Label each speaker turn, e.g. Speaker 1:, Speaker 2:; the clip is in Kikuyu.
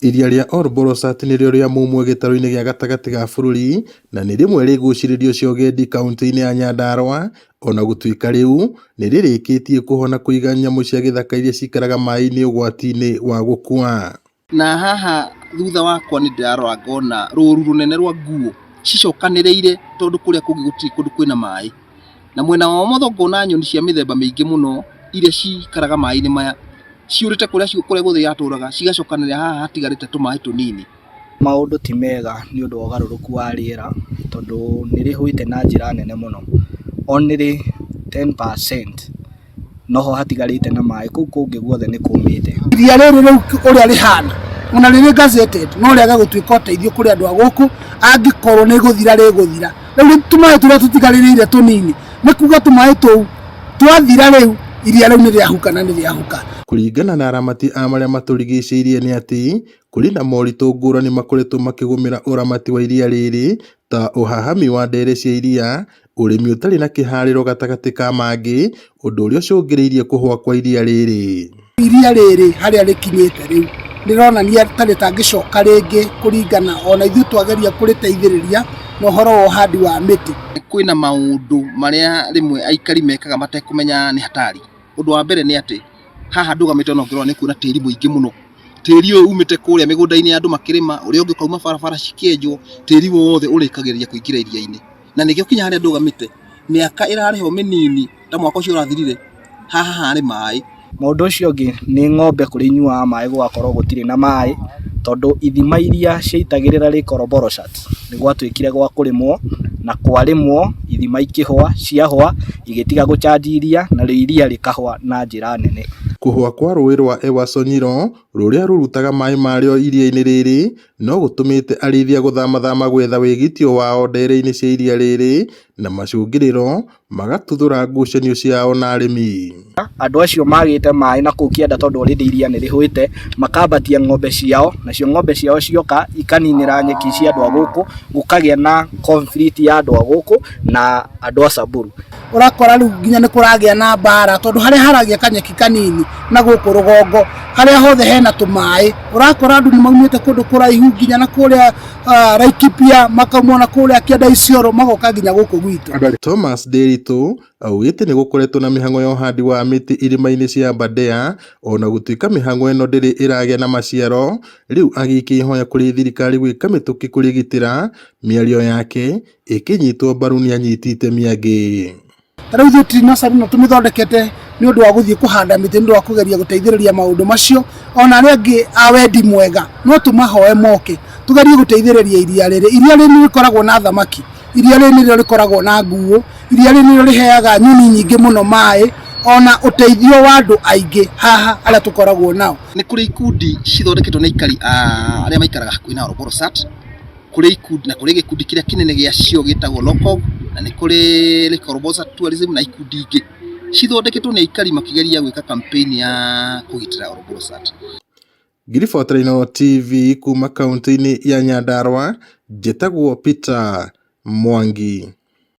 Speaker 1: Iria rĩa Ol Bolossat nĩrĩo rĩa mũmwe gĩtarũ-inĩ gĩa gatagatĩ ga bũrũri na nĩ rĩmwe rĩa igucĩrĩrio cia ũgendi kauntĩ-inĩ ya Nyandarua, ona gũtuĩka rĩu nĩ rĩrĩkĩtie kũhona kũiga nyamũ cia gĩthaka iria cikaraga maĩ-inĩ ũgwati-inĩ wa gũkua.
Speaker 2: Na haha thutha wakwa nĩ ndĩrarora ngona rũru rũnene rwa nguo cicokanĩrĩire tondũ kũrĩa kũngĩ gũtirĩ kũndũ kwĩna maĩ. Na mwena wa ũmotho ngona nyoni cia mĩthemba mĩingĩ mũno iria cikaraga maĩ-inĩ maya, ciũrĩte kũrĩa kũrĩa guothe iratũraga cigacokanĩrĩra haha hatigarĩte tũmaĩ tũnini.
Speaker 3: Maũndũ ti mega nĩ ũndũ wa ũgarũrũku wa rĩera, tondũ nĩ rĩhũĩte na njĩra nene mũno. Only 10% noho hatigarĩte na maĩ, kũu kũngĩ guothe nĩ kũmĩte.
Speaker 4: Iria rĩrĩ rĩu ũrĩa rĩhana ona rĩrĩ gazetted no rĩage gũtuĩka ũteithio kũrĩ andũ a gũkũ angĩkorwo nĩ gũthira rĩgũthira. Rĩu tũmaĩ tũrĩa tũtigarĩrĩire tũnini nĩ kuga tũmaĩ tũu twathira rĩu iria rĩu nĩ rĩahuka na nĩ rĩahuka.
Speaker 1: Kũringana na aramati a marĩa matũrigicĩirie nĩ atĩ kũrĩ na moritũ ngũrani makoretwo makĩgũmĩra ũramati wa iria rĩrĩ ta ũhahami wa ndere cia iria, ũrĩmi ũtarĩ na kĩharĩro gatagatĩ ka mangĩ, ũndũ ũrĩa ũcũngĩrĩirie kũhũa kwa iria rĩrĩ.
Speaker 4: Iria rĩrĩ harĩa rĩkinyĩte rĩu rĩronania ta rĩtangĩcoka rĩngĩ kũringana ona ithuĩ twageria kũrĩteithĩrĩria na ũhoro wa ũhandi wa mĩtĩ.
Speaker 2: Kwĩna maũndũ marĩa rĩmwe aikari mekaga matekũmenya nĩ hatari. Ũndũ wa mbere nĩ atĩ, haha ndũgamĩte ona ũngĩrora nĩ ũkuona tĩri mũingĩ mũno. Tĩri ũyũ umĩte kũrĩa mĩgũnda-inĩ ya andũ makĩrĩma, ũrĩa ũngĩ ũkauma barabara cikĩenjwo, tĩri wothe ũrĩkagĩrĩria kũingĩra iria-inĩ. Na nĩkĩo kinya harĩa ndũgamĩte, mĩaka ĩrarĩ ho mĩnini ta mwaka ũcio ũrathirire, haha harĩ maĩ.
Speaker 3: Mũndũ ũcio ũngĩ nĩ ng'ombe kũrĩa inyuaga maĩ gũgakorwo gũtirĩ na maĩ, tondũ ithima iria ciaitagĩrĩra Lake Olbolosat nĩ gwatuĩkire gwa kũrĩmwo, na kwarĩmwo ithima ikĩhũa, ciahũa igĩtiga gũchanji iria, narĩo iria rĩkahũa na njĩra nene.
Speaker 1: Kũhũa kwa rũĩ rwa Ewaso Nyiro rũrĩa rũrutaga maĩ marĩo iria-inĩ rĩrĩ no gũtũmĩte arĩithia gũthamathama gwetha wĩgitio wao ndere-inĩ cia iria rĩrĩ na macũngĩrĩro magatuthũra ngucanio ciao na arĩmi.
Speaker 3: Andũ acio magĩte maĩ na kũu kĩanda tondũ already iria nĩ rĩhũĩte, makambatia ng'ombe ciao, nacio ng'ombe ciao cioka ikaninĩra nyeki cia andũ a gũkũ, gũkagĩa na conflict ya andũ a gũkũ na andũ a Samburu.
Speaker 4: Ũrakora rĩu nginya nĩ kũragĩa na mbara tondũ harĩa haragĩa kanyeki kanini na gũkũ rũgongo harĩa hothe hena tũmaĩ ũrakora andũ nĩ maumĩte kũndũ kũraihu nginya na kũrĩa Laikipia makauma na kũrĩa kĩanda Isiolo magoka nginya gũkũ gwitũ.
Speaker 1: Thomas Ndiritu augĩte nĩ gũkoretwo na mĩhang'o ya ũhandi wa mĩtĩ irĩma-inĩ cia Aberdare ona gũtuĩka mĩhang'o ĩno ndĩrĩ ĩragĩa na maciaro, rĩu agĩikia ihoya kũrĩ thirikari gwĩka mĩtũkĩ kũrĩgitĩra, mĩario yake ĩkĩnyitwo mbaru nĩ anyiti itemi angĩ.
Speaker 4: Ta rĩu ithuĩ tree nursery ĩno tũmĩthondekete nĩ ũndũ wa gũthiĩ kũhanda mĩtĩ nĩ ũndũ wa kũgeria gũteithĩrĩria maũndũ macio. Ona arĩa angĩ a wendi mwega no tũmahoe moke tũgerie gũteithĩrĩria iria rĩrĩ. Iria rĩrĩ nĩ rĩkoragwo na thamaki, iria rĩrĩ nĩrĩo rĩkoragwo na nguũ, iria rĩrĩ nĩrĩo rĩheaga nyoni nyingĩ mũno maĩ ona ũteithio wa andũ aingĩ haha arĩa tũkoragwo nao.
Speaker 2: Nĩ kũrĩ ikundi cithondeketwo nĩ aikari a arĩa maikaraga hakuhĩ na Olbolosat. Kũrĩ ikundi na kũrĩ gĩkundi kĩrĩa kĩnene gĩacio gĩtagwo LOCOG, na nĩ kũrĩ Lake Olbolosat Tourism na ikundi ingĩ cithondeketwo nĩ aikari makĩgeria gwĩka campaign ya kũgitĩra Olbolosat.
Speaker 1: Ngĩribotera Inooro TV kuma kaũntĩ-inĩ ya Nyandarua, njĩtagwo Peter Mwangi.